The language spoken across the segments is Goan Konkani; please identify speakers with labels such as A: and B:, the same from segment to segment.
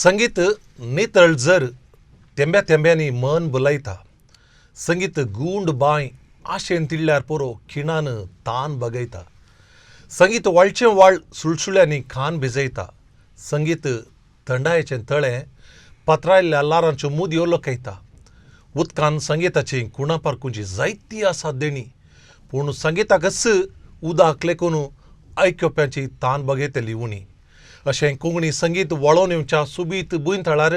A: संगीत नितळ जर तेंब्या तेंब्यांनी मन बुलायता. संगीत गूंड बांय आशेन तिडल्यार पुरो खिणान तान बगयता. संगीत वाळचें वाळ सुळसुळ्यांनी खान भिजयता. संगीत थंडायेचें तळें पत्रायल्ल्या लारांच्यो मुदयो लकयता. उदकान संगिताची कुणा पारकुंची जायती आसा देणी, पूण संगिताकच उदक लेखून आयकुप्यांची तान बगयतली उणी. अशें कोंकणी संगीत वळोवन येवच्या सुबीत भूंयथळार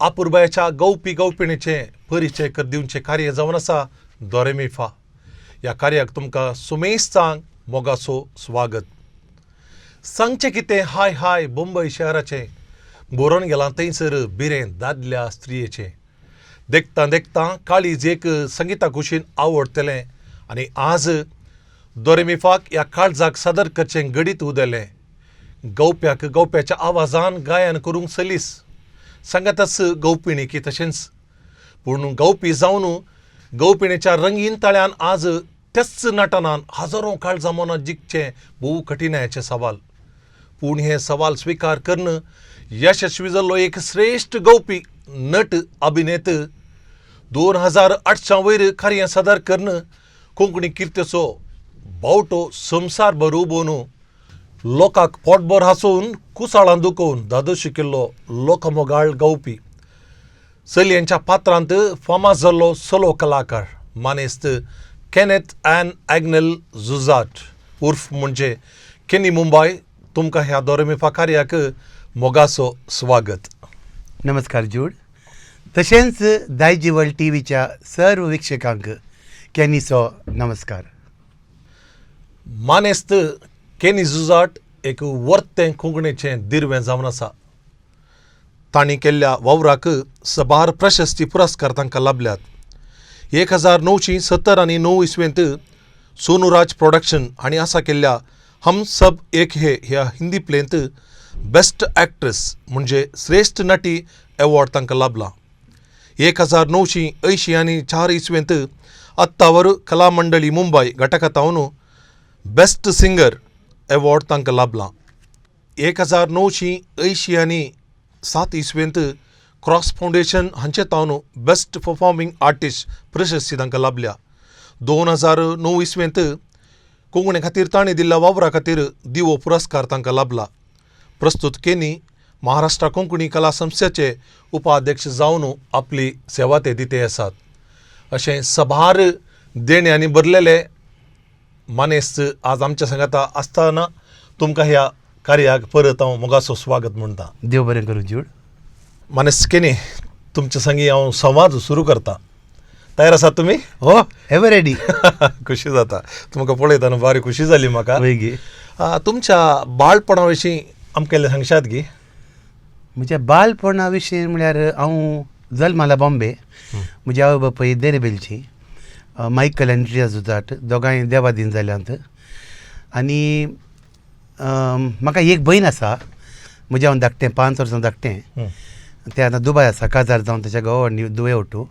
A: आपुरबायाच्या गवपी गवपिणीचें परिचय कर दिवचें कार्य जावन आसा दोरेमिफा. ह्या कार्याक तुमकां सुमेस्तांक मोगाचो स्वागत. सांगचें कितें हाय हाय मुंबय शहराचें, बरोवन गेलां थंयसर बिरें दादल्या स्त्रियेचें. देखतां देखतां काळीज एक संगिता कुशीन आवडटलें आनी आज दोरेमिफाक ह्या काळजाक सादर करचें घडीत उदेलें. गवप्याक गवप्याच्या आवाजान गायन करूंक सलीस, सांगाताच गवपिणीकी तशेंच. पूण गवपी जावन गवपिणीच्या रंगीन तळ्यान आज त्याच नटनान हजारो काळजां मनां जिखचें भोव कठीणायेचें सवाल. पूण हें सवाल स्विकार करून यशस्वी जाल्लो एक श्रेश्ठ गवपी नट अभिनेत 2008 वयर कार्य सादर करून कोंकणी किर्तेचो बावटो संवसारभर उबोवन लोकांक पोटभर हांसोवन कुसाळां दुखोवन दादोशी शिकिल्लो लोकमोगाळ गावपी, चलयांच्या पात्रांत फामाद जाल्लो सलो कलाकार मानेस्त केनेथ एन आग्नेल जुजाट उर्फ म्हणजे केनी मुंबय, तुमकां ह्या दोरेमिफा कार्याक मोगाचो स्वागत.
B: नमस्कार जूड, तशेंच दायजी वर्ल्ड टी व्हीच्या सर्व वीक्षकांक केनीचो नमस्कार.
A: मानेस्त केनी जुजाट एक वर्तें कोंकणीचें दिर्वें जावन आसा. तांणी केल्ल्या वावराक सबार प्रशस्ती पुरस्कार तांकां लाभल्यात. 1970 आनी 9 इसवेंत सोनूराज प्रोडक्शन हांणी आसा केल्ल्या हम सब एक हे ह्या हिंदी प्लेंत बेस्ट एक्ट्रेस म्हणजे श्रेश्ठ नटी एवॉर्ड तांकां लाभला. 1980 आनी 4 इसवेंत अत्तावर कला मंडळी मुंबय घटकांत बेस्ट सिंगर एवॉर्ड तांकां लाभला. 1980 आनी 7 इसवेंत क्रॉस फावंडेशन हांचे तावन बेस्ट परफॉर्मिंग आर्टिस्ट प्रशस्ती तांकां लाभल्या. 2009 इसवेंत कोंकणी खातीर तांणी दिल्ल्या वावरा खातीर दिवो पुरस्कार तांकां लाभला. प्रस्तुत केनी महाराष्ट्र कोंकणी कला संस्थेचे उपाध्यक्ष जावन आपली सेवा ते दिते आसात. अशें सभार देण्यांनी भरलेले मानेस्त आज आमच्या सांगाता आसतना तुमकां ह्या कार्याक परत हांव मोगाचो स्वागत म्हणटा.
B: देव बरें करूं जूड.
A: मानेस्त केनी, तुमच्या संगी हांव संवाद सुरू करता. तयार आसात तुमी?
B: हो, एवर रेडी.
A: खुशी जाता तुमकां पळयतना, बारी खुशी जाली म्हाका.
B: वय गे.
A: तुमच्या बाळपणा विशीं आमकां इल्लें सांगशात गी?
B: म्हज्या बालपणा विशीं म्हळ्यार हांव जल्माला बॉम्बे. म्हजी आवय बापूय देरेबेलची, मायकल आनी रिया जुजाट, दोगांय देवादीन जाल्यांत. आनी म्हाका एक भयण आसा, म्हज्या हांव धाकटें, 5 वर्सां धाकटें. तें आतां दुबाय आसा, काजार जावन ताच्या घोव आनी दुवे ओटू.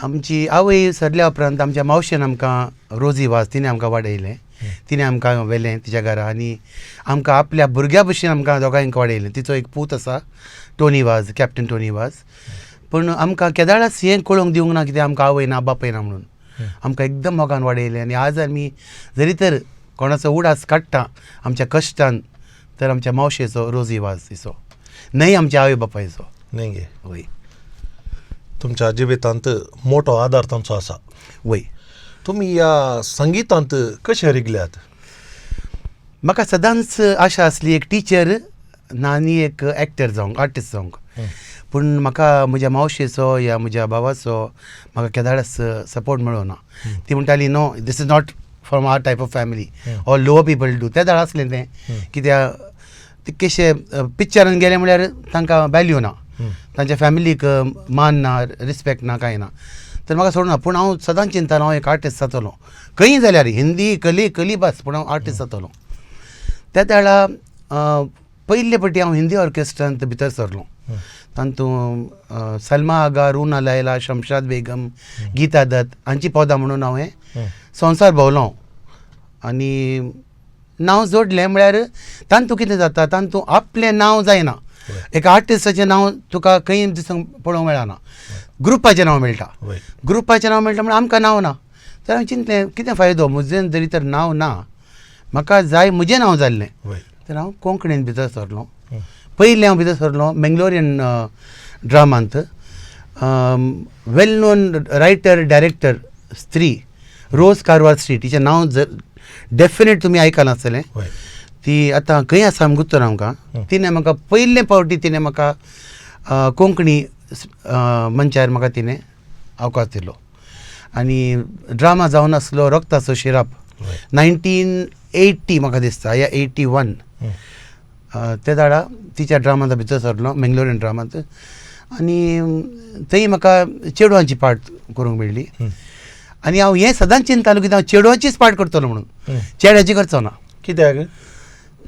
B: आमची आवय सरल्या उपरांत आमच्या मावशेन आमकां, रोजी वाज, तिणें आमकां वाडयलें. तिणें आमकां व्हेलें तिच्या घरा आनी आमकां आपल्या भुरग्या भशेन आमकां दोगांयक वाडयलें. तिचो एक पूत आसा, टोनी वाज, कॅप्टन टोनी वाज. पूण आमकां केदाळाच हें कळोवंक दिवंक ना कितें आमकां आवय ना बापूय ना म्हणून. आमकां एकदम मोगान वाडयलें. आनी आज आमी जरी तर कोणाचो उडास काडटा आमच्या कश्टान, तर आमच्या मावशेचो, रोजी वाज हिचो, न्हय आमच्या आवय बापायचो.
A: न्हय गे?
B: वय.
A: तुमच्या जिवितांत मोठो आदार तांचो आसा.
B: वय.
A: तुमी ह्या संगितांत कशे रिगल्यात?
B: म्हाका सदांच आशा आसली एक टिचर ना आनी एक एक्टर जावंक, आर्टिस्ट जावंक. पूण म्हाका म्हज्या मावशेचो या म्हज्या भावाचो म्हाका केदाळाच सपोर्ट मेळो ना. ती म्हणटाली, no, this is not from our type of family or low people do. त्या वेळार आसलें तें कित्याक तितकेशे पिक्चरान गेले म्हळ्यार तांकां वॅल्यू ना, तांच्या फॅमिलीक मान ना, रिस्पेक्ट ना, कांय ना. तर म्हाका सोडना. पूण हांव सदांच चिंतालो हांव एक आर्टिस्ट जातलो, खंयी जाल्यार, हिंदी कली कली बस, पूण हांव आर्टिस्ट जातलो. त्या वेळा पयले फावटी हांव हिंदी ऑर्केस्ट्रांत भितर सरलो. तातूंत सलमा आगा, रुना लैला, शमशाद बेगम, गीता दत्त हांची पदां म्हणून हांवें संवसार भोंवलो आनी नांव जोडलें. म्हळ्यार तांतू कितें जाता, तांतू आपलें नांव जायना. एका आर्टिस्टाचें नांव तुका खंय दिसूंक पळोवंक मेळना, ग्रुपाचें नांव मेळटा. ग्रुपाचें नांव मेळटा म्हणून आमकां नांव ना. तर हांवें चिंतलें कितें फायदो, म्हजें जरी तर नांव ना, म्हाका जाय म्हजें नांव जाल्लें. तर हांव कोंकणीन भितर सरलो. पयलें हांव भितर सरलो मेंगलोरियन ड्रामांत. वेल नोन रायटर डायरेक्टर स्त्री रोज कारवार स्ट्रीट, तिचें नांव डेफिनेट तुमी आयकलां आसतलें. ती आतां खंय आसा गुत्तो आमकां. तिणें म्हाका पयले फावटी तिणें म्हाका कोंकणी मंचार म्हाका तिणें अवकाश दिलो. आनी ड्रामा जावन आसलो रक्ताचो शिराप, 1980 म्हाका दिसता या 81. ते दाडा तिच्या ड्रामांत भितर सरलो, मेंगलोरियन ड्रामांत. आनी थंय म्हाका चेडवांची पार्ट करूंक मेळ्ळी. आनी हांव हें सदांच चिंततालो की हांव चेडवांचीच पार्ट करतलो म्हणून, चेड्याची करचो ना.
A: कित्याक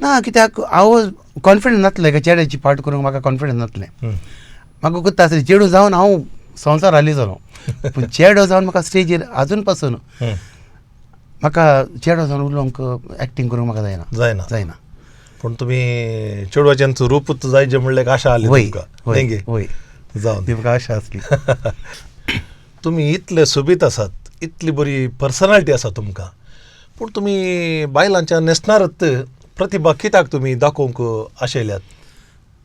B: ना? कित्याक हांव कॉन्फिडंट नासलें एका चेड्याची पार्ट करूंक, म्हाका कॉन्फिडंट नासलें. म्हाका कोत्ता आसलें चेडूं जावन हांव संवसार हाली जालो, पूण चेडो जावन म्हाका स्टेजीर आजून पासून म्हाका चेडो जावन उलोवंक एक्टींग करूंक म्हाका जायना.
A: जायना.
B: जायना.
A: पूण तुमी चेडवाचें रूपूच जाय जे म्हणलें आशा आसली तुमकां?
B: वय वय,
A: जावन
B: ती म्हाका आशा आसली.
A: तुमी इतले सोबीत आसात, इतली बरी पर्सनालिटी आसा तुमकां, पूण तुमी बायलांच्या न्हेसणारत प्रतिभा कित्याक तुमी दाखोवंक आशयल्यात?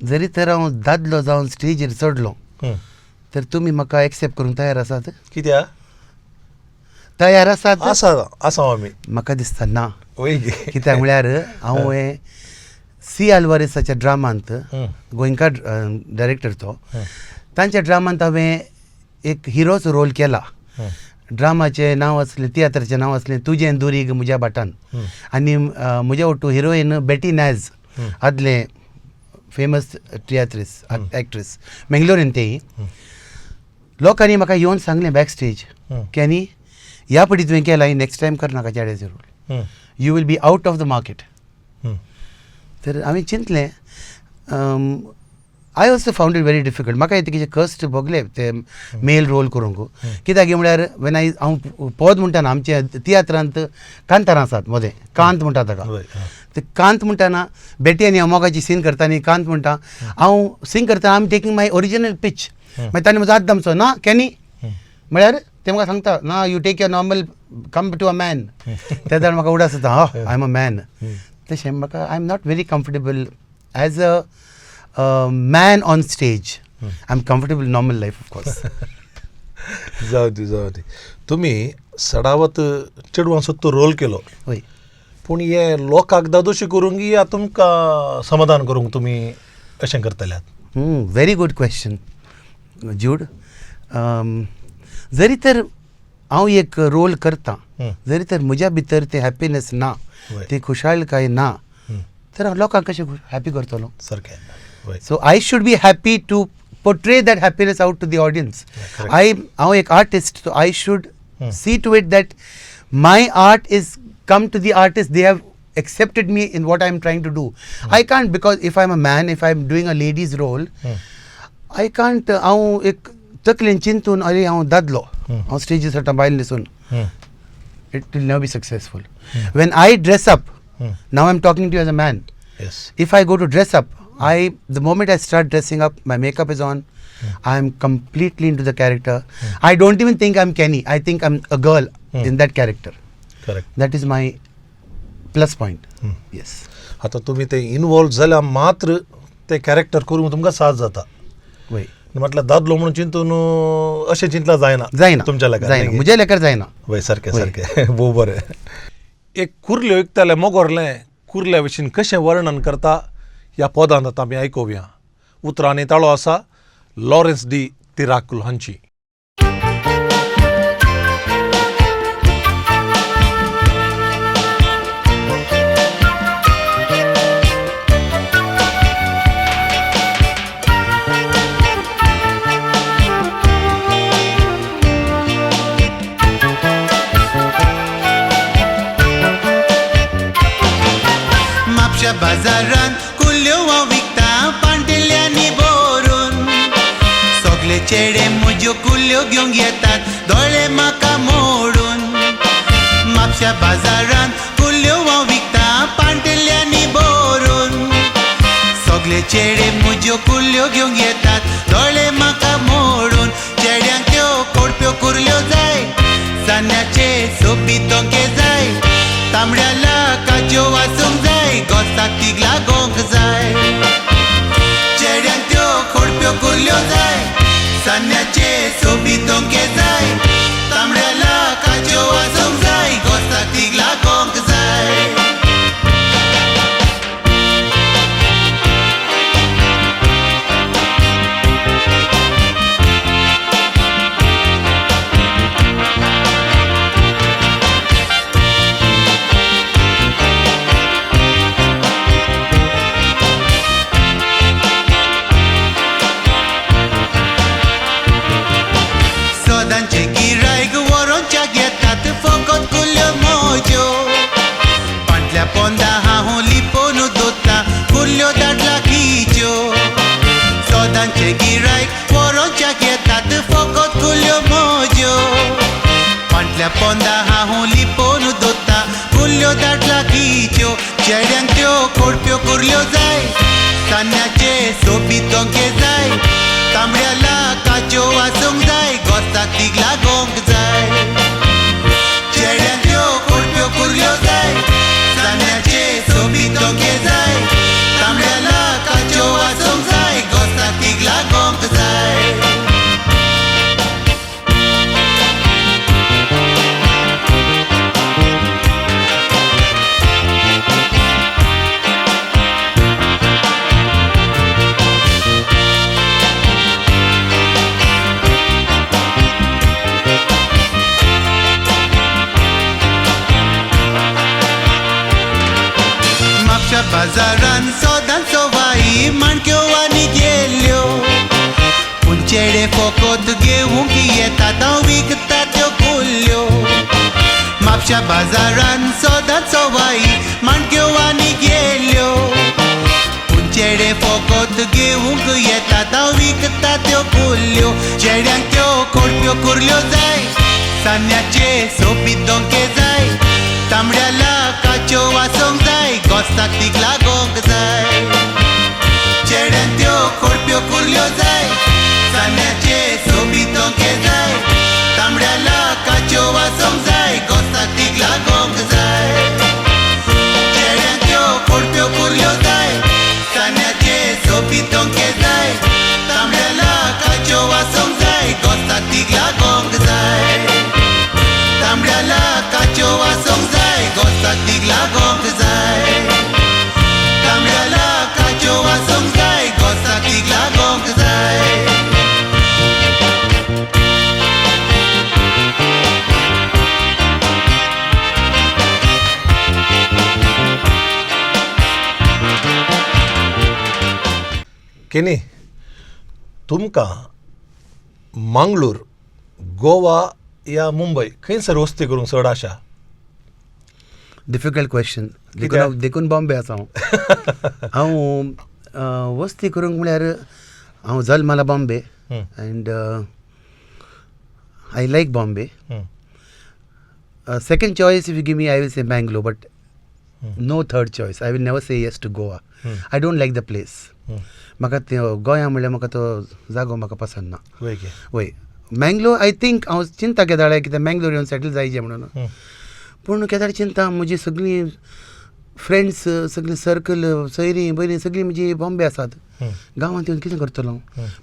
B: जरी तर हांव दादलो जावन स्टेजीर चडलो तर तुमी म्हाका एक्सेप्ट करूंक तयार आसात?
A: कित्याक
B: तयार आसात?
A: आसा, आसा आमी.
B: म्हाका दिसता ना.
A: वय.
B: कित्याक म्हळ्यार हांव हें सी आल्वारीसाच्या ड्रामांत, गोंयकार डायरेक्टर तो, तांच्या ड्रामांत हांवें एक हिरोचो रोल केला. ड्रामाचें नांव आसलें, तियात्राचें नांव आसलें तुजें दुरीग म्हज्या भाटान. आनी म्हज्या ओटू हिरोईन बेटी नॅज, आदलें फेमस तियात्रीस एक्ट्रीस, मेंगलोरीन तेय. लोकांनी म्हाका येवन सांगलें बॅक स्टेज की आनी ह्या पटी तुवें केला, नेक्स्ट टायम करनाका चेड्याचो role, you will be out of the market. तर हांवें चिंतलें, I also found it very difficult. म्हाका कितें कश्ट भोगले ते मेल रोल करूंक. कित्याक म्हळ्यार when I हांव पद म्हणटाना, आमच्या तियात्रांत कांतारां आसात मदें, कांत म्हणटा ताका. ते कांत म्हणटाना बेटी आनी हांव मोगाची सीन करता आनी कांत म्हणटा, हांव सिंग करता, I am taking my original pitch. मागीर ताणें म्हजो हात दामचो ना कॅनी, म्हळ्यार ते म्हाका सांगता ना, you take your normal, come to a man. ते जाण म्हाका उडास जाता, ह, I am a man. तशें म्हाका I am not very comfortable as a man on stage. I am comfortable normal life of course.
A: जावं दी, जावं दी. तुमी सडावत चेडवां सुद्दां रोल केलो.
B: वय.
A: पूण हे लोकांक दादोशी करूंक या तुमकां समाधान करूंक तुमी अशें करतल्यात?
B: Very good question Jude. जरी तर हांव एक रोल करता, जरी तर म्हज्या भितर तें हॅप्पीनेस ना, ती खुशालकाय ना, तर हांव लोकांक कशें हॅपी करतलो?
A: सारकें.
B: So I should be happy to portray that happiness out to the audience. हांव एक artist, so I should see to it that my art is come to the artist, they have accepted me in what I am trying to do. I can't, because if I am a man, if I am doing a ladies role, I can't. हांव एक तकलेन चिंतून अरे हांव दादलो, हांव स्टेजीर चडटा बायल न्हेसून, it will never be successful. When I dress up, now I am talking to as a man, if I go to dress up, the moment I start dressing up, my makeup is on, I am completely into the character. I don't even think I'm Kenny. I think I'm a girl in that character. That is my plus point. Yes.
A: आतां तुमी ते इनवॉल्व जाल्या मात्र ते कॅरेक्टर करूंक तुमकां साथ जाता.
B: वय.
A: म्हटल्यार दादलो म्हणून चिंतून अशें चिंतला जायना.
B: जायना.
A: तुमच्या लेखार.
B: जायना, म्हज्या लेखार जायना.
A: वय, सारकें. सारकें, भोव बरें. एक कुर्ल्यो विकताले मोगोरलें कुर्ल्या विशीं कशें वर्णन करता ह्या पदांत आतां आमी आयकुया. उतरांनी ताळो आसा लॉरेन्स डी तिराकुल हांची.
C: म्हापशा बाजारान कुल्ल्यो हांव विकता पांटेल्यांनी भरून, सगळे चेडे म्हज्यो कुल्ल्यो घेवंक येतात दोळे म्हाका मोडून. म्हापशा बाजारान कुल्ल्यो हांव विकता पांटेल्यांनी भरून, सगळे सगळे चेडे म्हज्यो कुल्ल्यो घेवंक येतात दोळे म्हाका मोडून चेड्यांक त्यो कोडप्यो कुर्ल्यो जाय चान्न्याचे सोबीत तोंके जाय तांबड्या लाकाच्यो वासूंक जाय गोस्ताक तीग लागोंक जाय चेड्यांक त्यो खोडप्यो कुर्ल्यो जाय चान्न्याचे सोबीत तोंके जाय तांबड्या लाकाच्यो वासूंक जाय गोस्ताक तीग लागोंक जाय. सदांचे गिरायक व्हरोनच्याक येतात फकत कुल्ल्यो मोज्यो पांटल्या पोंदा हांव लिपोवन दोता कुल्ल्यो दाटला किच्यो. सदांचे गिरायक व्हरोनच्याक येतात फकत कुल्ल्यो मोज्यो पांटल्या पोंदा हांव लिपोवन दोता कुल्ल्यो दाटला किच्यो. चेड्यांक त्यो कोडप्यो कुर्ल्यो जाय चान्न्याचे सोबीत तोंके जाय तांबड्या लाकाच्यो वासूंक जाय गोस्ताक तीग लागोंक जाय. चेड्यांक त्यो कोडप्यो कुर्ल्यो जाय चान्न्याचे सोबीत तोंके जाय तांबड्या लाकाच्यो वासूंक जाय गोस्ताक तीग लागोंक जाय. म्हापशा बाजारान सदांचो वाई माणक्यो आनी गेल्यो पूण चेडे फकत घेवंक येतात हांव विकता त्यो कुल्ल्यो. म्हापशा बाजारान सदांचो वाई माणक्यो आनी गेल्यो पूण चेडे फकत घेवंक येतात हांव विकता त्यो कुल्ल्यो. चेड्यांक त्यो कोडप्यो कुर्ल्यो जाय चान्न्याचे सोबीत दोंके जाय तांबड्या लाकाच्यो वासूंक जाय गोस्ताक तीग लागोंक जाय. चेड्यांक त्यो कोडप्यो कुर्ल्यो जाय चान्न्याचे सोबीत दोंके जाय तांबड्या लाकाच्यो वासूंक जाय गोस्ताक तीग लागोंक जाय. चेड्यांक त्यो कोडप्यो कुर्ल्यो जाय चान्न्याचे सोबीत दोंके जाय तांबड्या लाकाच्यो वासूंक जाय गोस्ताक तीग लागोंक जाय. तांबड्या लाकाच्यो वासूंक जाय गोस्ताक तीग लागोंक जाय. तांबड्या लाकाच्यो वासूंक जाय गोस्ताक तीग लागोंक जाय.
A: केनी तुमकां मांगलोर, गोवा या मुंबय खंयसर वस्ती करूंक चड आशा?
B: Difficult question.
A: कित्याक?
B: देखून बॉम्बे आसा हांव. हांव वस्ती करूंक म्हळ्यार हांव जल्माला Bombay and I like Bombay. Second choice if you give me I will say Bangalore, but no third choice. I will never say yes to Goa. I don't like the place. म्हाका ते गोंया म्हणल्यार म्हाका तो जागो म्हाका पसंत ना.
A: वय गे.
B: वय मँगलोर I think हांव चिंता केदाळे कित्याक मँगलोर येवन सेटल जायचे म्हणून, पूण केदाळे चिंता म्हजी सगळीं फ्रेंड्स सगळीं सर्कल सयरीं बयरीं सगळीं म्हजी बॉम्बे आसात. गांवांत येवन कितें करतलो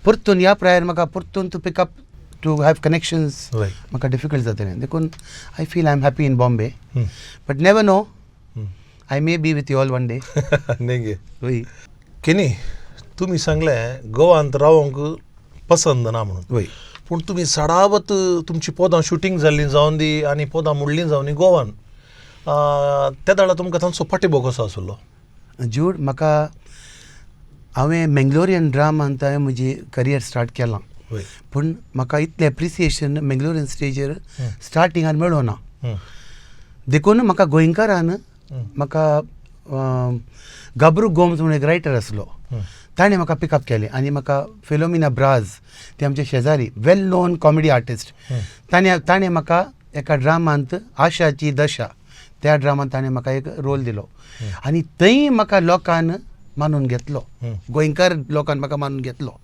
B: परतून ह्या प्रायर म्हाका परतून to pick up to have connections म्हाका डिफिकल्ट जातलें. देखून I feel I am happy in Bombay, but never know, I may be with you all one day.
A: न्ही गे.
B: वय.
A: केनी तुमी सांगलें गोवांत रावंक पसंद ना म्हणून.
B: वय.
A: पूण तुमी सडावत तुमची पदां शुटींग जाल्लीं जावन दी आनी पदां मोडलीं जावन दी गोवान, त्या वेळार तुमकां तांचो पाठिंबो कसो आसलो?
B: जूड म्हाका हांवें मेंगलोरियन ड्रामांत हांवें म्हजी करियर स्टार्ट केलां, पूण म्हाका इतलें एप्रिसिएशन मेंगलोरियन स्टेजीर स्टार्टिंगान मेळोना. देखून म्हाका गोंयकारान म्हाका गाब्रू गोम्स म्हणून एक रायटर आसलो, ताणें म्हाका पिकअप केलें आनी म्हाका फिलोमिना ब्राज ती आमचे शेजारी वेल नोन कॉमेडी आर्टिस्ट, ताणें म्हाका एका ड्रामांत आशाची दशा त्या ड्रामांत ताणें म्हाका एक रोल दिलो आनी थंय म्हाका लोकान मानून घेतलो, गोंयकार लोकान म्हाका मानून घेतलो.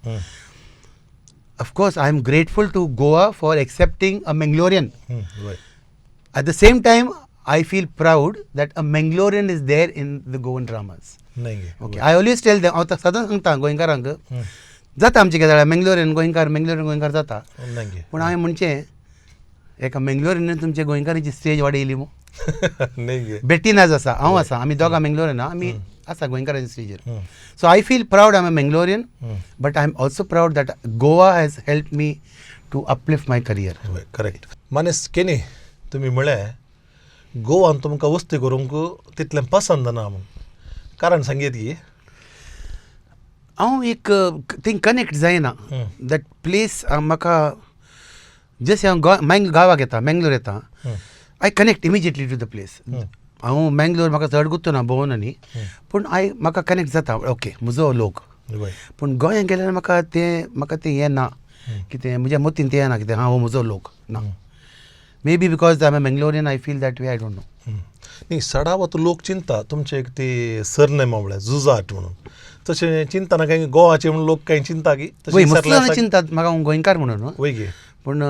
B: Of course I am grateful to Goa for accepting a Mangalorean. At the same time I feel proud that a Mangalorean is there in the Goan dramas. Okay, I always tell them, हांव सदांच सांगता गोंयकारांक, जाता आमचे कितें जाल्यार मेंगलोरियन गोंयकार, मेंगलोरियन गोंयकार जाता, पूण हांवें म्हणचें एका मेंगलोरियन तुमच्या गोंयकारांची स्टेज वाडयली मू. बेटिनाज आसा, हांव आसा, आमी दोगां मेंगलोरियन, आमी आसा गोंयकारांच्या स्टेजीर. So I feel proud I am a Mangalorean, but I am also proud that Goa has help me to uplift my career.
A: Correct. मानेस केनी, तुमी म्हळें गोवान तुमकां वस्ती करूंक तितलें पसंद ना म्हूण, कारण सांगीत की?
B: हांव एक थिंग कनेक्ट जायना that place. म्हाका जशें हांव गांवाक येता, मेंगलोर येता, I connect immediately to the place. हांव मेंगलोर म्हाका चड गुत्तो ना भोंवन न्ही, पूण I म्हाका कनेक्ट जाता, ओके म्हजो लोक. पूण गोंयांत गेल्यार म्हाका तें हें ना, कितें म्हज्या मतीन तें येना कितें हां हो म्हजो लोक ना. Maybe because I am a Mangalorean I feel that way, I don't know.
A: न्ही, सडावत लोक चिंता तुमचे एक ती सरनेम म्हळ्यार जुजाट म्हणून, तशें चिंतना कांय गोवाचे म्हणून लोक कांय चिंता की?
B: वय, मस्त जाणां चिंतात म्हाका हांव गोंयकार म्हणून.
A: वय गे.
B: पूण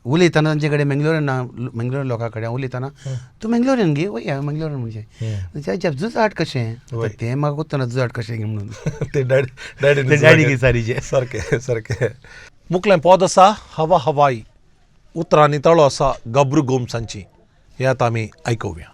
B: उलयतना तांचे कडेन मेंगलोरियन, मेंगलोरियन लोकां कडेन उलयतना, तूं मेंगलोरियन गे? वय, हांव मेंगलोरियन. म्हणजे जुजाट कशें तें म्हाका कोत्तना जुजाट कशें गे म्हणून.
A: ते डॅडी
B: डॅडी गे सारीचे.
A: सारकें सारकें. मुकलें पद आसा हवा हवाई, उतरांनी तळो आसा गब्रू गोमसांची, हे आतां आमी आयकुया.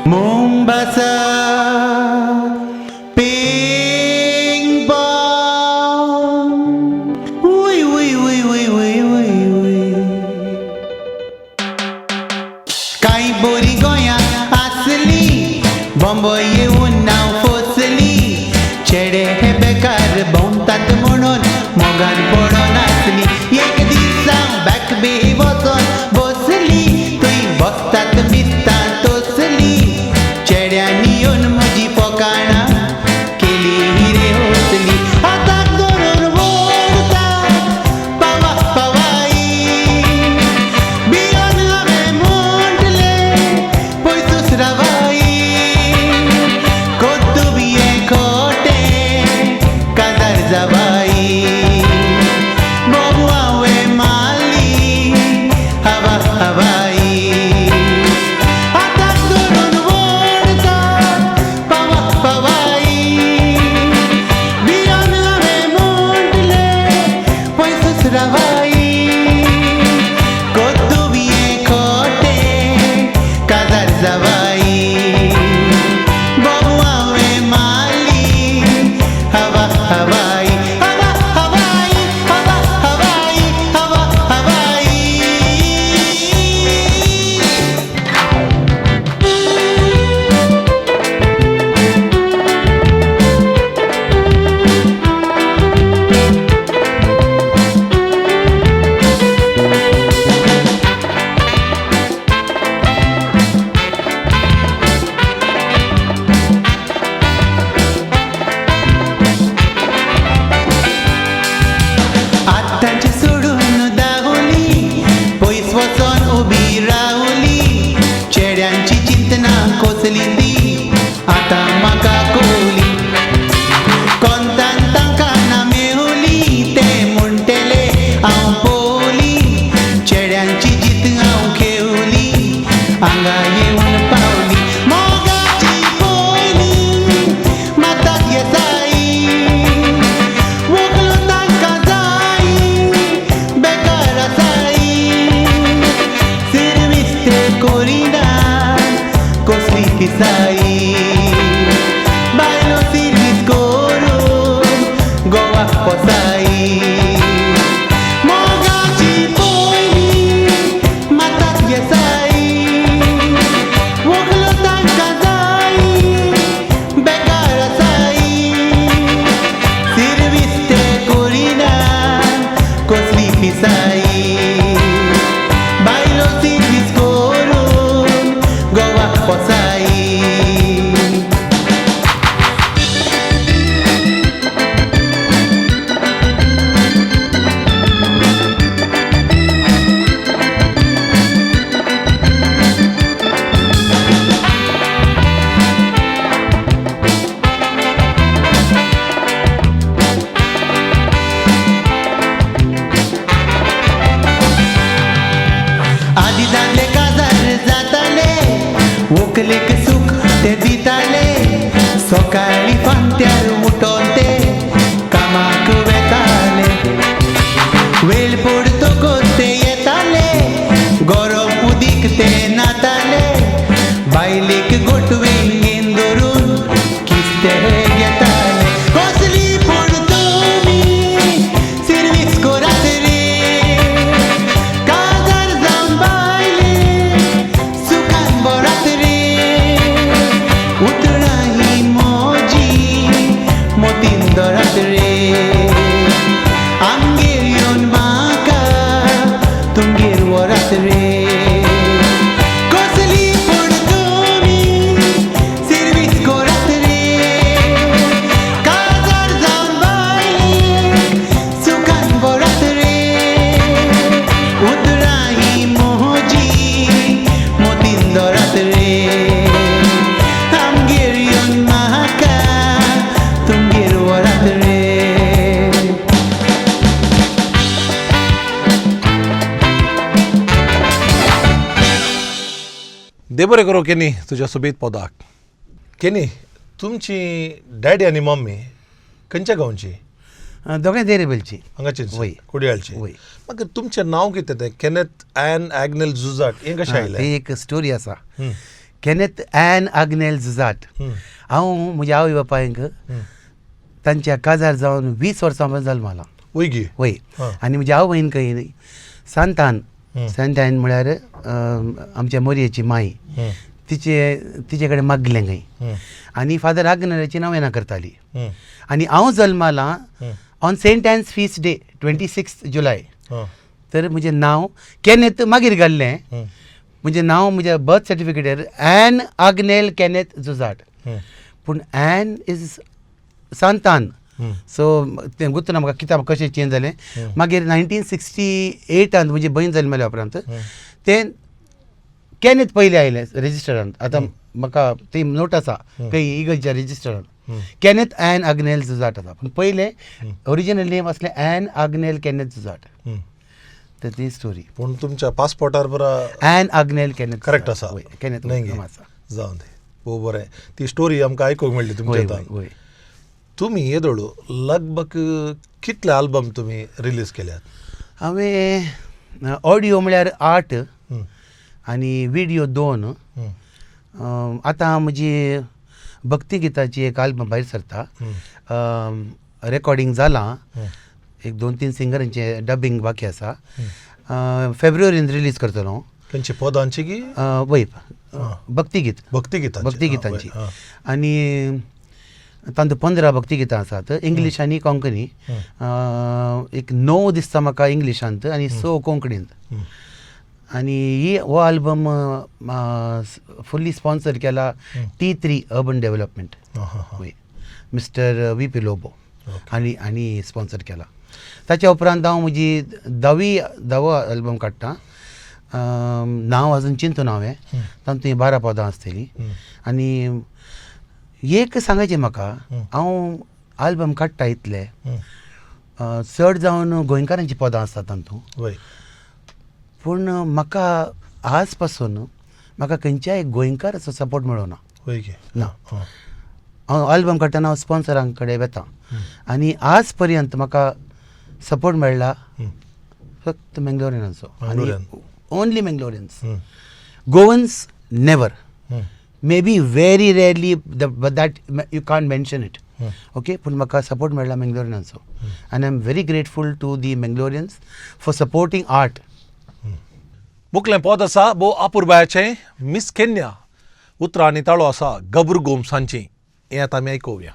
C: Mombasa, ping pong, ui ui ui ui ui ui ui. Kai bori goya asli, Bombay येऊन नाव फोसली, चेडे हे बेकार भोंवतात म्हणून मोगान पडोन आसली. एक दीस हांव बॅक बी वचोन बसली, थंय बसतात बिसता तोसली, चेड्यांनी येवन म्हजी फोकाणां केली रे होसली. हाताक धरून ओडतात पावा पावाई, भियोन हांवें म्हटलें पयसूच रावाई. कोतुबिये खोटें काजार जावाई, बोबू हांवें मारली हवा हवाई. हाताक धरून ओडतात पावा पावाई, भियोन हांवें म्हटलें पयसूच रावाई. कोतुबिये खोटें काजार जावाई, बोबू हांवें मारली हवा हवाई. हवा हवाई हवा हवाई हवा हवाई. आतांचे सोडून दावली, पयस वचोन उबी रावली, चेड्यांची चिंतना कोसली ती आतां म्हाका कोवली. कोंतान तांकां ना मेवली, ते म्हणटले हांव पोवली, चेड्यांची जीत हांव खेवली, हांगा येवन पावली. मोगाची पयली माताक येसाई, वोगलो तांकां जाय बेकार आसाई. सिर्वीस ते कोरिना कसली पिसाई, बायलो सिर्वीस करून गोवा पोसाई. मोगाची पयली माताक येसाई, वोगलो तांकां जाय बेकार आसाई. सिर्वीस ते कोरिना पिसाई बायलो सिर्वीस करून गोवाक पोसाई. आदी दादले काजार जाताले व्हंकलेक सूख ते दिताले सकाळी फांत्यार उठोन ते कामाक वेताले वेळ पडतकच ते येताले गरम उदीक ते न्हाताले बायलेक गोटवेंगेन धरून किस्ते घेताले. कसली पूण तुमी सिर्वीस करात रे काजार जावन बायलेक सुखान भरात रे उतरां ही म्हजी मतीन धरात रे आमगेर येवन म्हाका तुमगेर व्हरात रे. कसली पूण तुमी सिर्वीस करात रे काजार जावन बायलेक सुखान भरात रे उतरां ही म्हजी मतीन धरात रे आमगेर येवन म्हाका तुमगेर व्हरात रे.
A: देव बरें करूं केनी तुज्या सोबीत पदाक. केनी, तुमची डॅडी आनी मम्मी खंयच्या गांवची?
B: दोगांय देरेबेलची.
A: हांगाची?
B: वय.
A: कोडियाळची.
B: वय.
A: मागीर तुमचें नांव कितें तें केनेथ एन आग्नेल जुजाट हें कशें आयलें?
B: ती एक स्टोरी आसा. केनेथ एन आग्नेल जुजाट. हांव म्हज्या आवय बापायक तांच्या काजार जावन 20 वर्सां पसून जल्मला.
A: वय गी?
B: वय. आनी म्हज्या आवयन खंय सांतान, सांतान म्हळ्यार आमच्या मोरयेची माई, तिचे कडेन मागलें खंय आनी फादर आग्नेलाची नवेनां करताली. आनी हांव जल्मला on Saint Anne's feast day 26 July. तर म्हजें नांव केनेथ मागीर घाल्लें. म्हजें नांव म्हज्या बर्थ सर्टिफिकेटार एन आग्नेल केनेथ जुजाट, पूण एन is Santan. सो तें गुत्तना म्हाका कित्याक कशें चेंज जालें. मागीर 1968 म्हजी भयण जल्मल्या उपरांत तें केनेथ पयलीं आयलें रजिस्टरान. आतां म्हाका ती नोट आसा खंय इगर्जच्या रजिस्टरान केनेथ एन आग्नेल जुजाट आसा, पूण पयलें ओरिजिनल नेम आसलें एन आग्नेल केनेथ जुजाट. तर ती स्टोरी.
A: पूण तुमच्या पासपोर्टार बरा
B: एन आग्नेल केनेथ
A: करेक्ट आसा.
B: वय, केनेथ
A: न्हय गे?
B: आसा.
A: जावन दी, भोव बरें. ती स्टोरी आमकां आयकूंक मेळ्ळी तुमच्या
B: वय
A: तान.
B: वय.
A: तुमी येदोळ लगभग कितले आल्बम तुमी रिलीज केल्यात?
B: हांवें ऑडियो म्हळ्यार 8 आनी विडियो 2. आतां म्हजी भक्ती गिताची एक आल्बम भायर सरता, रेकॉर्डिंग जालां, एक 2-3 सिंगरांचें डबिंग बाकी आसा. फेब्रुवारीन रिलीज करतलो.
A: खंयची पदांची की?
B: वय, भक्तिगीत.
A: भक्तिगितांची.
B: भक्तिगितांची. आनी तातूंत 15 भक्तिगितां आसात, इंग्लीश आनी कोंकणी. एक 9 दिसता म्हाका इंग्लिशांत आनी 6 कोंकणींत. आनी ही हो आल्बम फुल्ली स्पॉन्सर केला T3 urban development, वय, मिस्टर VP Lobo आनी आनी स्पॉन्सर केला. ताच्या उपरांत हांव म्हजी धावो आल्बम काडटा. नांव अजून चिंतून हांवें, तातूंत 12 पदां आसतलीं. आनी एक सांगायचें म्हाका, हांव आल्बम काडटा इतले चड जावन गोंयकारांचीं पदां आसतात तातूंत, पूण म्हाका आज पासून म्हाका खंयच्याय गोंयकाराचो सपोर्ट मेळना. ना. हांव आल्बम काडटना हांव स्पॉन्सरां कडेन वता आनी आज पर्यंत म्हाका सपोर्ट मेळ्ळा फक्त मेंगलोरियनांचो. आनी only Mangaloreans, Goans never, may be very rarely, but that you can't mention it. Okay, पूण म्हाका सपोर्ट मेळ्ळा मेंगलोरियनांचो आनी I am very grateful to the Mangaloreans for supporting art.
A: मुखलें पद आसा भोव अपुरबायाचें मिस केन्या, उतरां आनी ताळो आसा गब्रू गोम्स हांची. हें आतां आमी आयकुया.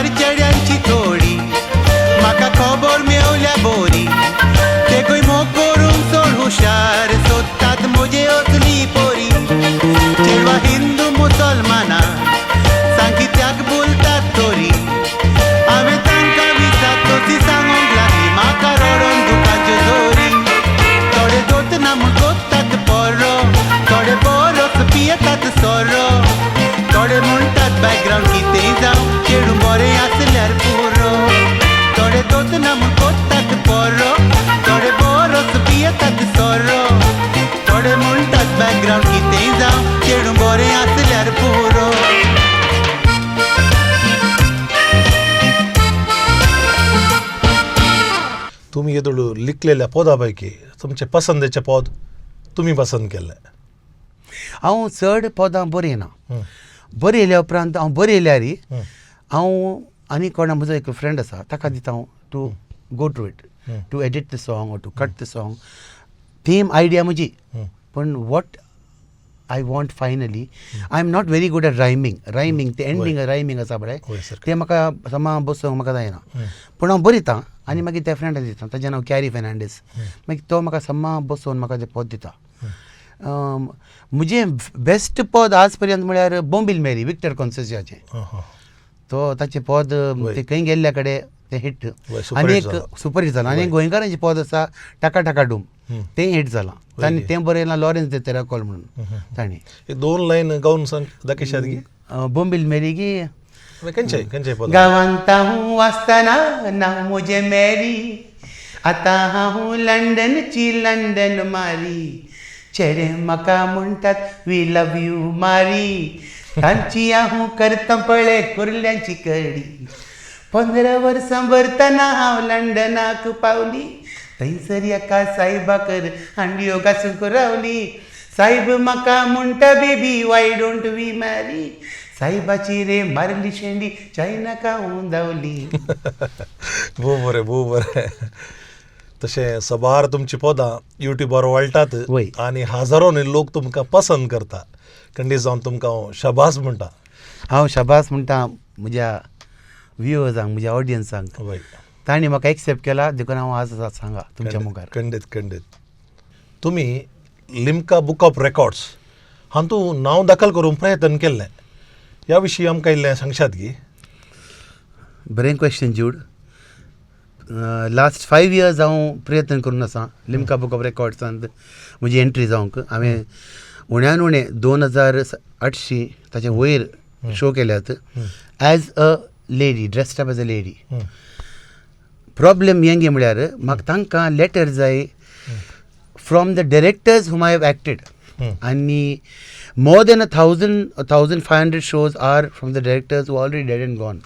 C: हुशार चेड्यांची थोडी म्हाका खबर मेवल्या बोरी ते मोग करूंक चड हुशार सोदतात म्हजे असली पोरी चेडवा हिंदू मुसलमाना सांग कित्याक बोलतात तोरी हांवें तांकां विचार तशी सांगूंक लागली म्हाका रडोन दुकाच्यो दोरी थोडे दोत ना म्हूण कोत्तात पोरो थोडे बरोच पियेतात सोरो थोडे म्हणटात बॅकग्रावंड कितेंय जावं चेडूं बरें आसल्यार पुरो थोडे दोत ना म्हूण कोत्तात पोरो थोडे बरोच पियेतात सोरो थोडे म्हणटात बॅकग्रावंड कितेंय जावं चेडूं बरें आसल्यार पुरो.
A: तुमी येदोळ लिखलेल्या पदा पैकी तुमचे पसंदेचे पद तुमी पसंत केल्ले?
B: हांव चड पदां बरयना. बरयल्या उपरांत हांव बरयल्यार हांव आनी कोणा म्हजो एक फ्रेंड आसा ताका दिता हांव to go through it, to edit the song or to cut the song. Theme idea म्हजी, पूण what I want finally, I am not very good at rhyming. Rhyming तें एंडींग रायमींग आसा पळय, तें म्हाका समा बसोवंक म्हाका जायना. पूण हांव बरयतां आनी मागीर त्या फ्रेंडाक दिता, ताजें नांव कॅरी फेर्नांडीस. मागीर तो म्हाका समा बसोवन म्हाका तें पद दिता. म्हजें बेस्ट पद आज पर्यंत म्हळ्यार बोंबील मेरी, विक्टर कॉन्सेसियाचें. तो ताचें पद तें खंय गेल्ल्या कडेन तें हिट आनी एक सुपर हिट जालां. आनी गोंयकारांचें पद आसा टाका टाका डूम, तें हिट जालां. तांणी तें बरयलां लॉरेन्स दे तेराकोल म्हणून तांणी.
A: एक दोन लायन गावन सांग दाखयशात की?
B: बोंबील मेरी की?
A: खंयचें खंयचें पद?
B: गांवांत हांव आसतना नांव म्हजें मेरी, आतां हांव लंडनची लंडन मारी, चेडे म्हाका म्हणटात we love you मारी, तांची हांव करता पळय कुर्ल्यांची कडी, 15 वर्सां भरतना हांव लंडनाक पावली, थंयसर एका सायबाकर हांडयो घासूंक रावली, सायब म्हाका म्हणटा baby why don't we marry, सायबाची रे मारली शेंडी चायनाका हांव धांवली.
A: भोव बरें, भोव बरें. तशें सबार तुमची पदां युट्यूबार वळटात आनी हजारोनी लोक तुमकां पसंत करता. खंडीत जावन तुमकां हांव शाबास म्हणटा.
B: हांव शाबास म्हणटा म्हज्या व्युअर्सांक, म्हज्या ऑडियन्सांक. तांणी म्हाका एक्सेप्ट केला देखून हांव आज सांगा तुमच्या मुखार.
A: खंडीत खंडीत. तुमी लिम्का बुक ऑफ रेकॉर्ड्स हातूंत नांव दाखल करूंक प्रयत्न केल्लें, ह्या विशीं आमकां इल्लें सांगशात की?
B: बरें क्वेश्चन जूड. लास्ट 5 इयर्स हांव प्रयत्न करून आसा लिम्का बुक ऑफ रेकॉर्ड्सांत म्हजी एंट्री जावंक. हांवें उण्यान उणें 2800 ताचे वयर शो केल्यात as a lady, dressed up as a lady. Problem हें म्हळ्यार म्हाका तांकां लेटर जाय from the directors whom I have acted, आनी more than 1,000, 1,500 shows are from the directors who already dead and gone.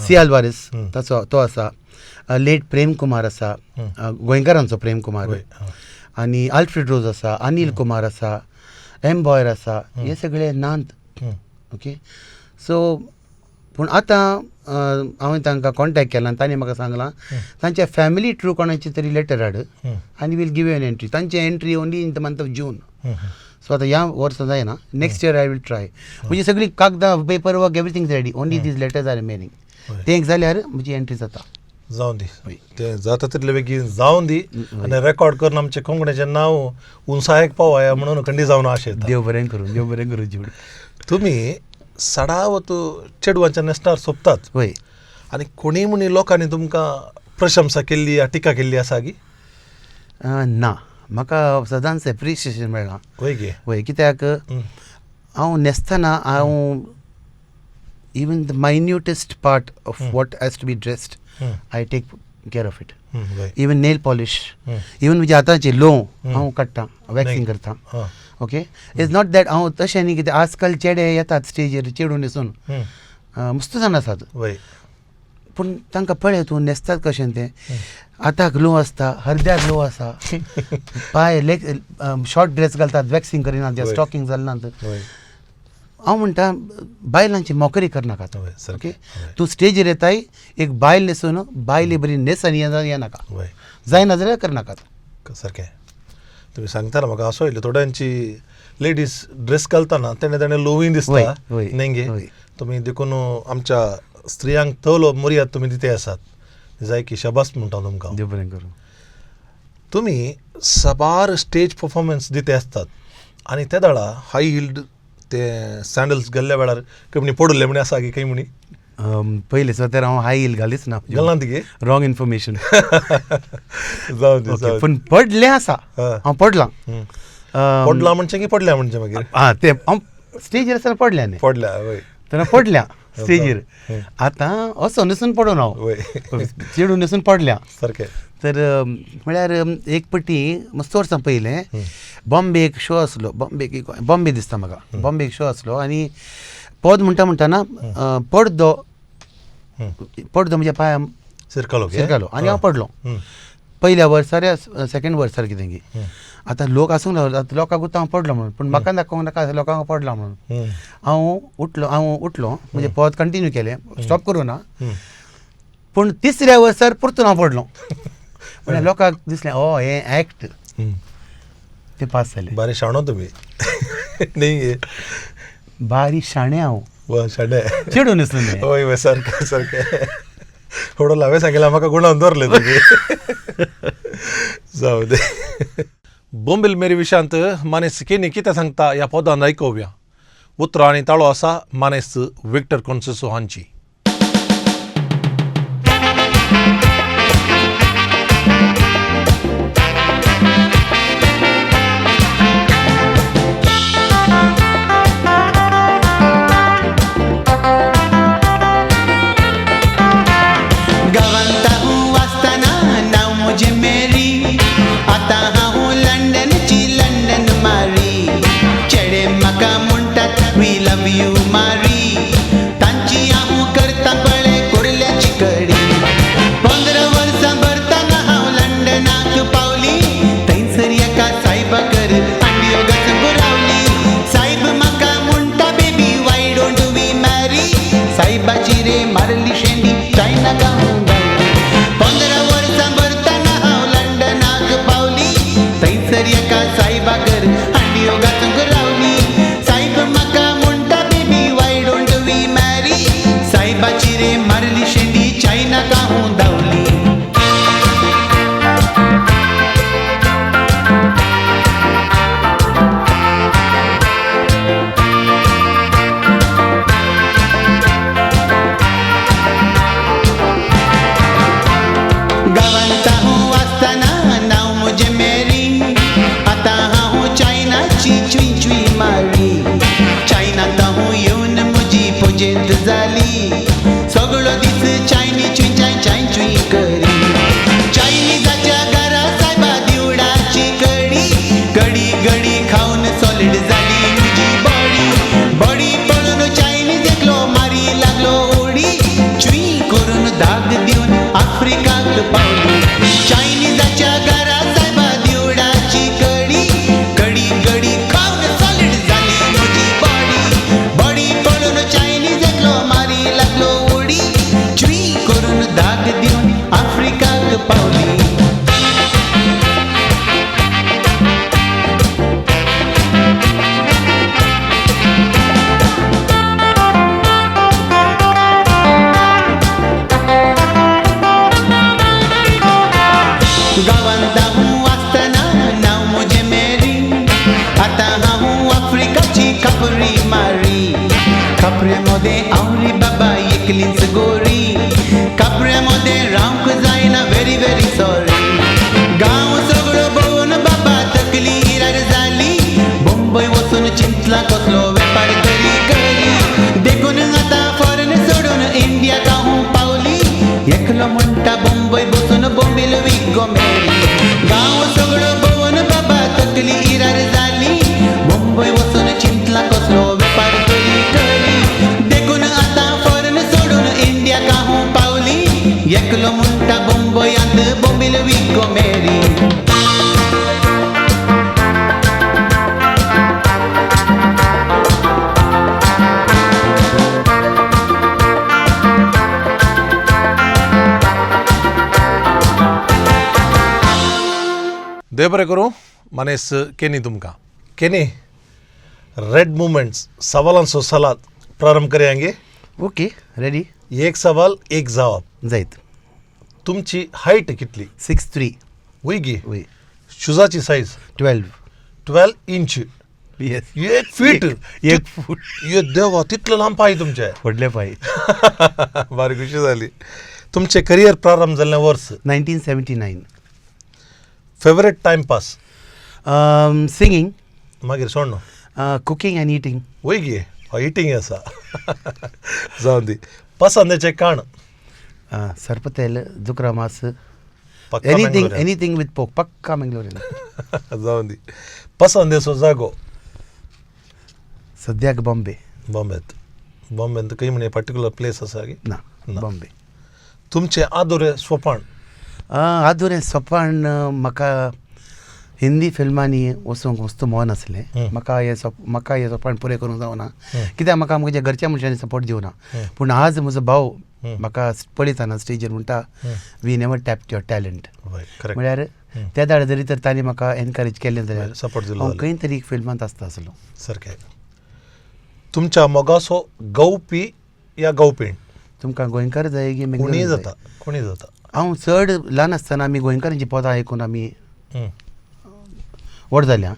B: C Alvares ताचो तो आसा, लेट प्रेम कुमार आसा, गोंयकारांचो प्रेम कुमार, आनी आल्फ्रेड रोज आसा, अनिल कुमार आसा, एम बॉयर आसा, हे सगळे नात. ओके, सो पूण आतां हांवें तांकां कॉन्टेक्ट केला आनी तांणी म्हाका सांगलां तांच्या फॅमिली ट्रू कोणाची तरी लेटर हाड आनी we'll give you an entry. तांची entry only in the month of June. So आतां ह्या वर्सा जायना, next year I will try. म्हजी सगळी कागदां, paper work, everything is ready, only these letters are remaining. तें एक जाल्यार म्हजी एंट्री जाता.
A: जावन दी, तें जाता तितले बेगीन जावन दी आनी रेकॉर्ड करून आमचें कोंकणीचें नांव उंचायेक पावया म्हणून खंडीत जावन आशेता.
B: देव बरें करूं, देव बरें करूं जूड.
A: तुमी सडावत चेडवांच्या न्हेसणार सोंपतात. आनी कोणी म्हणी लोकांनी तुमकां प्रशंसा केल्ली या टिका केल्ली आसा की?
B: ना, म्हाका सदांच एप्रिशिएशन मेळ्ळां.
A: वय गे?
B: वय, कित्याक हांव न्हेसतना हांव even the minutest part of what has to be dressed I take care of it. Even nail polish, even म्हज्या हाताची लोव हांव काडटा, वॅक्सिंग करता. ओके, it's not that हांव तशें न्ही, कित्याक आजकाल चेडे येतात स्टेजीर चेडूं न्हेसून, मस्त जाण आसात, पूण तांकां पळय तूं न्हेसतात कशें तें, हाताक लोव आसता, हरद्याक लोव आसा, पांय लेग शॉर्ट ड्रेस घालतात, वॅक्सिंग करिनात, स्टॉकिंग घालनात. हांव म्हणटा बायलांची मोकरी करनाकात. ओके, तूं स्टेजीर येताय एक बायल न्हेसून, बायल बरी न्हेस आनी येनाका, जायना जाल्यार करनाकात.
A: सारकें तुमी सांगतना म्हाका असो येयलो, थोड्यांची लेडीज ड्रेस घालतना तेणें तेणें लोवूय दिसता न्ही गे. तुमी देखून आमच्या स्त्रियांक तवलो मुर्याद तुमी दिते आसात जाय की शबास म्हणटा तुमकां.
B: देव बरें करूं.
A: तुमी साबार स्टेज परफॉर्मन्स दिते आसतात आनी ते दाडा हाय हिल्ड ते सँडल्स गेल्ल्या वेळार खंय म्हणी पडुल्ले म्हणी आसा की खंय म्हणी?
B: पयलें सुद्दां हांव हाय हिल घालीच ना.
A: घालना ती?
B: Wrong information.
A: जावं दी, जावं.
B: पूण पडलें आसा, हांव पडलां.
A: पडलां म्हणचें की पडल्या म्हणचें मागीर?
B: आं, तें हांव स्टेजीर आसतना पडल्या न्ही.
A: पडल्या वय.
B: तेन्ना पडल्या स्टेजीर. आतां वचोन वचून पडून हांव चेडून वचून पडल्या
A: सारकें.
B: तर म्हळ्यार एक पटी मस्त वर्सां पयलें बॉम्बे एक शो आसलो. बॉम्बे की बॉम्बे दिसता म्हाका, बॉम्बे एक शो आसलो आनी पद म्हणटा म्हणटाना पडदो पडदो म्हज्या पांया
A: सिरकालो
B: सिरकालो आनी हांव पडलो पयल्या वर्सार या सेकंड वर्सार कितें की. आतां लोक आसूंक लागलो, आतां लोकांक हांव पडलो म्हणून, पूण म्हाका दाखोवंक नाका लोकांक पडला म्हणून. हांव उठलो, हांव उठलो, म्हणजे पद कंटिन्यू केलें, स्टॉप करूं ना. पूण तिसऱ्या वर्सार परतून हांव पडलो. म्हणल्यार लोकांक दिसलें ओ हें एक्ट, तें पास जालें.
A: बारी शाणो तुमी न्ही?
B: बारी शाणे हांव.
A: वा शाणे.
B: चेडून आसलें.
A: हय हय सारकें सारकें. थोडो हांवें सांगिल्लें म्हाका गुणान दवरलें तुमी. जावं दे. बोंबील मेरी विशांत मानेस केनी कितें सांगता ह्या पदान आयकोवया. उतरां आनी ताळो आसा मानेस विक्टर कोन्सेसो हांची. देव बरें करूं मानेस केनी तुमकां. केनी, रेड मुवमेंट्स सवालांचो सलाद प्रारंभ करयांगे.
B: Okay, ready.
A: एक सवाल एक जवाब.
B: जायत.
A: तुमची हायट कितली?
B: 6'3.
A: वय गी?
B: वय.
A: शुजाची सायज?
B: 12.
A: 12 इंच?
B: येस.
A: एक फीट?
B: एक फूट.
A: ये देवा, तितलं लांब पाय तुमचे.
B: व्हडले पाय.
A: बारी खुशी जाली. तुमचे करियर प्रारंभ जाल्लें वर्स?
B: 1979.
A: Favourite timepass?
B: Singing.
A: मागीर सोड न्हू.
B: कुकींग आनी इटींग.
A: वय गे, इटींग आसा. जावं दी. पसंदेचें काण?
B: सरपतेल, दुकरा मास.
A: पक्का
B: एनीथींग.
A: मँगलोरियन.
B: एनीथींग विथ पोक, पक्का मंगलोरियन.
A: जावं दी. पसंदेचो जागो?
B: सद्याक बॉम्बे.
A: बॉम्बेत? बॉम्बेंत खंय म्हणे पर्टिक्युलर प्लेस आसा की?
B: ना.
A: ना.
B: बॉम्बे.
A: तुमचें आदुरें स्वपाण?
B: आदुरें सोपाण, म्हाका हिंदी फिल्मांनी वचूंक वस्तू मन आसलें. म्हाका हें सोपाण पुरें करूंक जावना, कित्याक म्हाका म्हज्या घरच्या मनशांनी सपोर्ट दिवना. पूण आज म्हजो भाव म्हाका पळयतना स्टेजीर म्हणटा, "We never tap your talent."
A: वय, करेक्ट.
B: म्हळ्यार त्या दाडे जरी तर तांणी म्हाका एनकरेज केलें जाल्यार
A: सपोर्ट दिलो
B: हांव
A: जाल्यार.
B: खंय तरी फिल्मांत आसता आसलो.
A: सारकें. तुमच्या मोगाचो गवपी या गवपीण?
B: तुमकां गोंयकार जाय की
A: कोणीय
B: मंगलोरियन जाय?
A: जाता, कोणीय जाता.
B: हांव चड ल्हान आसतना आमी गोंयकारांची पदां आयकून आमी व्हड जाल्या.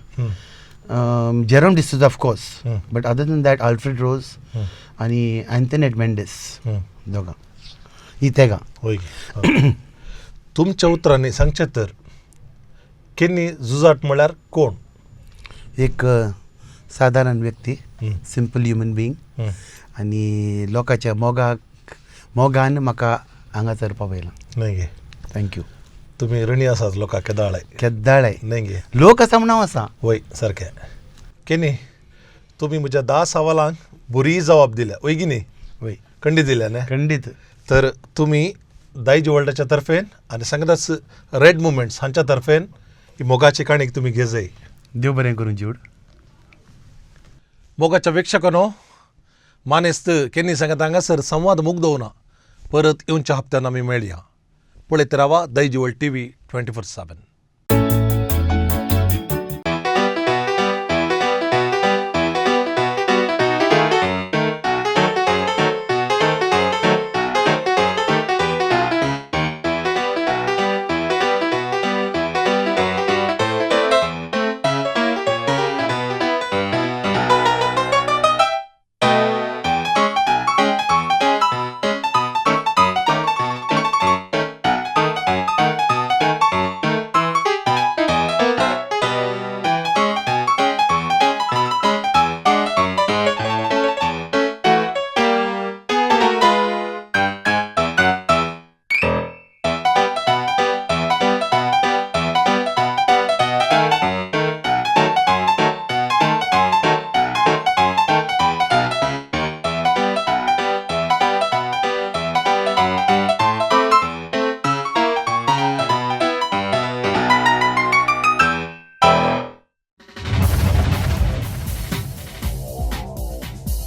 B: Jerome D'Souza of course, but other than that Alfred rose आनी अँथनेट मेंडीस, दोगां ही तेगां.
A: वय गे. तुमच्या उतरांनी सांगचें तर केन्नी जुजाट म्हळ्यार कोण?
B: एक सादारण व्यक्ती, सिंपल ह्युमन बिंग आनी लोकांच्या मोगाक मोगान म्हाका हांगासर पावयलां.
A: न्हय गे?
B: Thank you.
A: तुमी ऋणी आसात लोकांक केदाळाय.
B: केद्दाळाय.
A: न्हय गे?
B: लोक आसा म्हणून हांव आसा.
A: वय, सारकें. केन्नी, तुमी म्हज्या 10 सवालांक बरी जबाब दिल्या, वय की न्ही?
B: वय.
A: खंडीत दिल्या न्ही?
B: खंडीत.
A: तर तुमी दायजी वर्ल्डाच्या तर्फेन आनी सांगताच रेड मुवमेंट्स हांच्या तर्फेन ही मोगाची काणीक तुमी घेजय.
B: देव बरें करूं ज्यूड.
A: मोगाच्या प्रेक्षकांनो, मानेस्त केन्नी सांगता हांगासर संवाद मुगदवना. परत येवच्या हप्त्यान आमी मेळया. पळयत रावा दायजी वर्ल्ड टीव्ही 24/7.